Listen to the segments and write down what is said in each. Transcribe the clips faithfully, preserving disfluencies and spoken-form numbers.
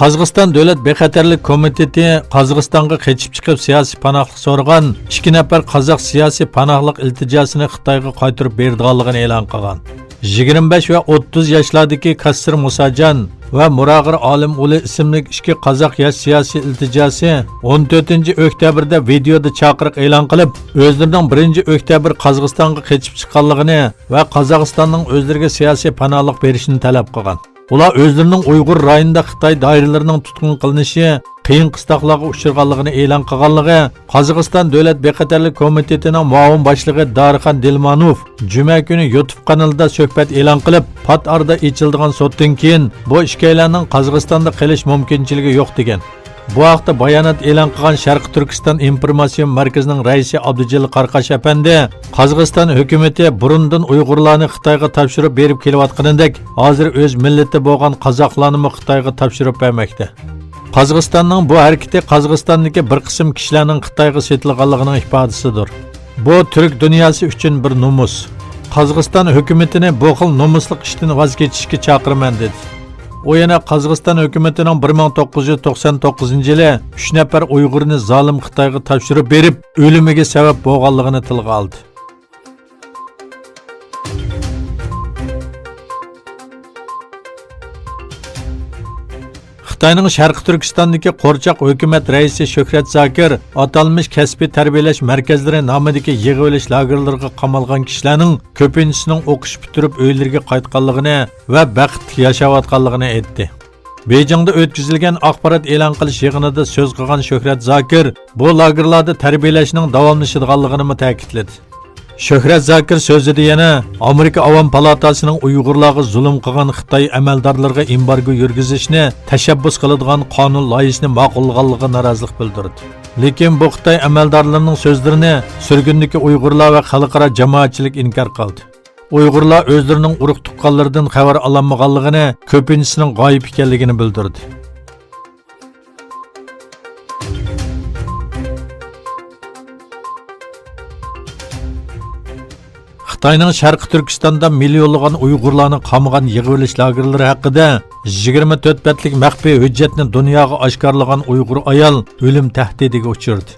قازاقىستان دۆلەت بىخەتەرلىك كومىتېتى قازاقىستانغا قېچىپ چىقىپ سىياسىي پاناھلىق سورىغان ئىككى نەپەر قازاق سىياسىي پاناھلىق ئىلتىجاسىنى خىتايغا قايتۇرۇپ بېرىدىغانلىقىنى ئېلان قىلغان. يىگىرمە بەش ۋە ئوتتۇز ياشلاردىكى كاسسىر مۇساجان ۋە مۇراغىر ئالىمئۇلى ئىسىملىك ئىككى قازاق ياش سىياسىي ئىلتىجاسى ئون تۆتىنچى ئۆكتەبىردە ۋىدېيودا چاقىرىق ئېلان قىلىپ، ئۆزلىرىنىڭ بىرىنچى ئۆكتەبىر قازاقىستانغا قېچىپ چىققانلىقىنى ۋە قازاقىستاننىڭ ئۆزلىرىگە سىياسىي پاناھلىق بېرىشىنى تەلەپ قىلغان. ئۇلار ئۆزلىرىنىڭ ئۇيغۇر رايونىدا خىتاي دائىرىلىرىنىڭ تۇتقۇن قىلىنىشى، قىيىن قىستاقلارغا ئۇچرىغانلىقىنى ئېلان قىلغانلىقى، قازاقىستان دۆلەت بىخەتەرلىك كومىتېتىنىڭ مۇئاۋىن باشلىقى دارىخان دىلمانوف جۈمە كۈنى يۇتۇب قانىلىدا سۆھبەت ئېلان قىلىپ، پات ئارىدا ئېچىلىدىغان سوتتىن كېيىن بۇ ئىككىيلەننىڭ قازاقىستاندا قېلىش مۇمكىنچىلىكى يوق، دېگەن. بۇ ھەقتە بايانات ئېلان قىلغان شەرقىي تۈركىستان ئىنفورماتسىيە مەركىزىنىڭ رەئىسى ئابدۇجېلىل قاراقاش ئەپەندى، قازاقىستان ھۆكۈمىتى بۇرۇندىن ئۇيغۇرلارنى خىتايغا تاپشۇرۇپ بېرىپ كېلىۋاتقىنىدەك، ھازىر ئۆز مىللىتى بولغان قازاقلارنىمۇ خىتايغا تاپشۇرۇپ بەرمەكتە. قازاقىستاننىڭ بۇ ھەرىكىتى قازاقىستاندىكى بىر قىسىم كىشىلەرنىڭ خىتايغا سېتىلغانلىقىنىڭ ئىپادىسىدۇر. بۇ تۈرك دۇنياسى ئۈچۈن بىر نومۇس. قازاقىستان ھۆكۈمىتىنى بۇ خىل نومۇسلۇق ئىشتىن ۋاز كېچىشكە چاقىرىمەن، دېدى. ئۇ يەنە قازاقىستان ھۆكۈمىتىنىڭ بىر مىڭ توققۇز يۈز توقسان توققۇزىنچى يىلى ئۈچ نەپەر ئۇيغۇرنى زالىم خىتايغا تاپشۇرۇپ بېرىپ، ئۆلۈمىگە سەۋەب بولغانلىقىنى تىلغا ئالدى. خىتاينىڭ شەرقىي تۈركىستاندىكى قورچاق ھۆكۈمەت رەئىسى شۆھرەت زاكىر ئاتالمىش كەسپىي تەربىيەلەش مەركەزلىرى نامىدىكى يىغىۋېلىش لاگېرلىرىغا قامالغان كىشىلەرنىڭ كۆپىنچىسىنىڭ ئوقۇش پۈتتۈرۈپ ئۆيلىرىگە قايتقانلىقىنى ۋە بەختلىك ياشاۋاتقانلىقىنى ئېيتتى. بېيجىڭدا ئۆتكۈزۈلگەن ئاخبارات ئېلان قىلىش يىغىنىدا سۆز قىلغان شۆھرەت زاكىر بۇ لاگېرلاردا تەربىيەلەشنىڭ داۋاملىشىدىغانلىقىنىمۇ تەكىتلىدى. شۆھرەت زاكىر سۆزىدە يەنە ئامېرىكا ئاۋام پالاتاسىنىڭ ئۇيغۇرلارغا زۇلۇم قىلغان خىتاي ئەمەلدارلىرىغا ئېمبارگو يۈرگۈزۈشنى تەشەببۇس قىلىدىغان قانۇن لايىھىسىنى ماقۇللىغانلىقىغا نارازىلىق بىلدۈردى. لېكىن بۇ خىتاي ئەمەلدارلىرىنىڭ سۆزلىرىنى سۈرگۈندىكى ئۇيغۇرلار ۋە خەلقئارا جامائەتچىلىك ئىنكار قىلدى. ئۇيغۇرلار ئۆزلىرىنىڭ ئۇرۇق تۇغقانلىرىدىن خەۋەر ئالالمىغانلىقىنى، كۆپىنچىسىنىڭ غايىب ئىكەنلىكىنى بىلدۈردى. خىتاينىڭ شەرقىي تۈركىستاندا مىليونلىغان ئۇيغۇرلارنى قامىغان يىغىۋېلىش لاگېرلىرى ھەققىدە يىگىرمە تۆت بەتلىك مەخپىي ھۆججەتنى دۇنياغا ئاشكارىلىغان ئۇيغۇر ئايال ئۆلۈم تەھدىتىگە ئۇچرىدى.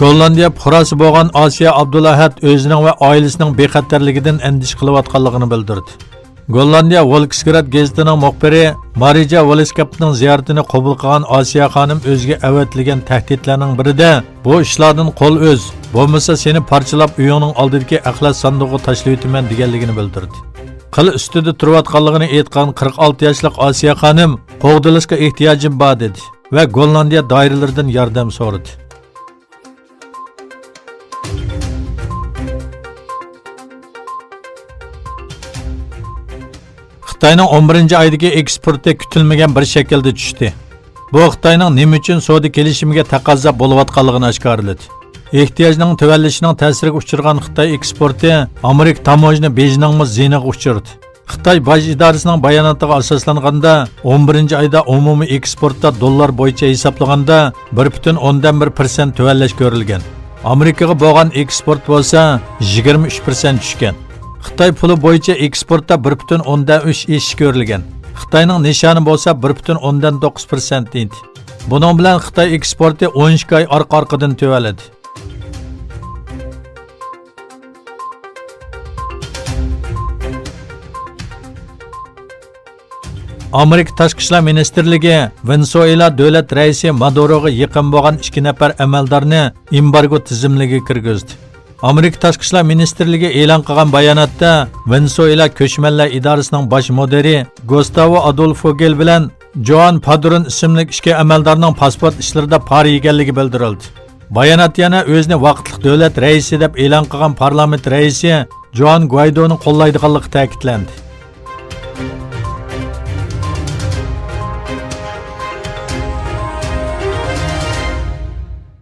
گوللاندىيە پۇقراسى بولغان ئاسىيا ئابدۇلاھەد ئۆزىنىڭ ۋە ئائىلىسىنىڭ بىخەتەرلىكىدىن ئەندىشە قىلىۋاتقانلىقىنى بىلدۈردى. گوللاندىيە ۋولكسگراد گېزىتىنىڭ مۇخبىرى مارىجا ۋولسكاپنىڭ زىيارىتىنى قوبۇل قىلغان ئاسىيا خانىم ئۆزىگە ئەۋەتىلگەن تەھدىتلەرنىڭ بىرىدە، بۇ ئىشلاردىن قول ئۈز، بولمىسا سېنى پارچىلاپ ئۆيۈڭنىڭ ئالدىدىكى ئەخلەت ساندۇقىغا تاشلىۋېتىمەن، دېگەنلىكىنى بىلدۈردى. قىل ئۈستىدە تۇرۇۋاتقانلىقىنى ئېيتقان قىرىق ئالتە ياشلىق ئاسىيا خانىم، قوغدىلىشقا ئېھتىياجىم بار، دېدى ۋە گوللاندىيە دائىرىلىرىدىن ياردەم سورىدى. خىتاينىڭ ئون بىرىنچى ئايدىكى ئېكسپورتى كۈتۈلمىگەن بىر شەكىلدە چۈشتى. بۇ خىتاينىڭ نېمە ئۈچۈن سودا كېلىشىمىگە تەقەززا بولۇۋاتقانلىقىنى ئاشكارىلىدى. ئېھتىياجنىڭ تۆۋەنلىشىنىڭ تەسىرىگە ئۇچرىغان خىتاي ئېكسپورتى ئامېرىكا تاموژنا بېجىنىڭمۇ زىيىنىغا ئۇچرىدى. خىتاي باج ئىدارىسىنىڭ باياناتىغا ئاساسلانغاندا، ئون بىرىنچى ئايدا ئومۇمىي ئېكسپورتتا دوللار بويىچە ھېسابلىغاندا بىر پۈتۈن ئوندىن بىر پىرسەنت تۆۋەنلەش كۆرۈلگەن. ئامېرىكىغا بولغان ئېكسپورت بولسا يىگىرمە ئۈچ پىرسەنت چۈشكەن. خىتاي پۇلى بويىچە ئېكسپورتتا بىر پۈتۈن ئوندىن ئۈچ ئېشىش كۆرۈلگەن. خىتاينىڭ نىشانى بولسا بىر پۈتۈن ئوندىن توققۇز پىرسەنت ئىدى. بۇنىڭ بىلەن خىتاي ئېكسپورتى ئون ئىككى ئاي ئارقا-ئارقىدىن تۆۋەنلىدى. ئامېرىكا تاشقى ئىشلار مىنىستىرلىكى ۋېنېسۇئېلا دۆلەت رەئىسى مادۇروغا يېقىن بولغان ئىككى نەپەر ئەمەلدارنى ئېمبارگو تىزىملىكىگە كىرگۈزدى. ئامېرىكا تاشقى ئىشلار مىنىستىرلىكى ئېلان قىلغان باياناتتا، ۋېنېسۇئېلا كۆچمەنلەر ئىدارىسىنىڭ باش مۇدىرى گۇستاۋو ئادولفو گېل بىلەن جوئان پادرون ئىسىملىك ئىككى ئەمەلدارنىڭ پاسپورت ئىشلىرىدا پارا يېگەنلىكى بىلدۈرۈلدى. بايانات يەنە ئۆزىنى ۋاقىتلىق دۆلەت رەئىسى دەپ ئېلان قىلغان پارلامېنت رەئىسى جوئان گۇئايدونى قوللايدىغانلىقى تەكىتلەندى.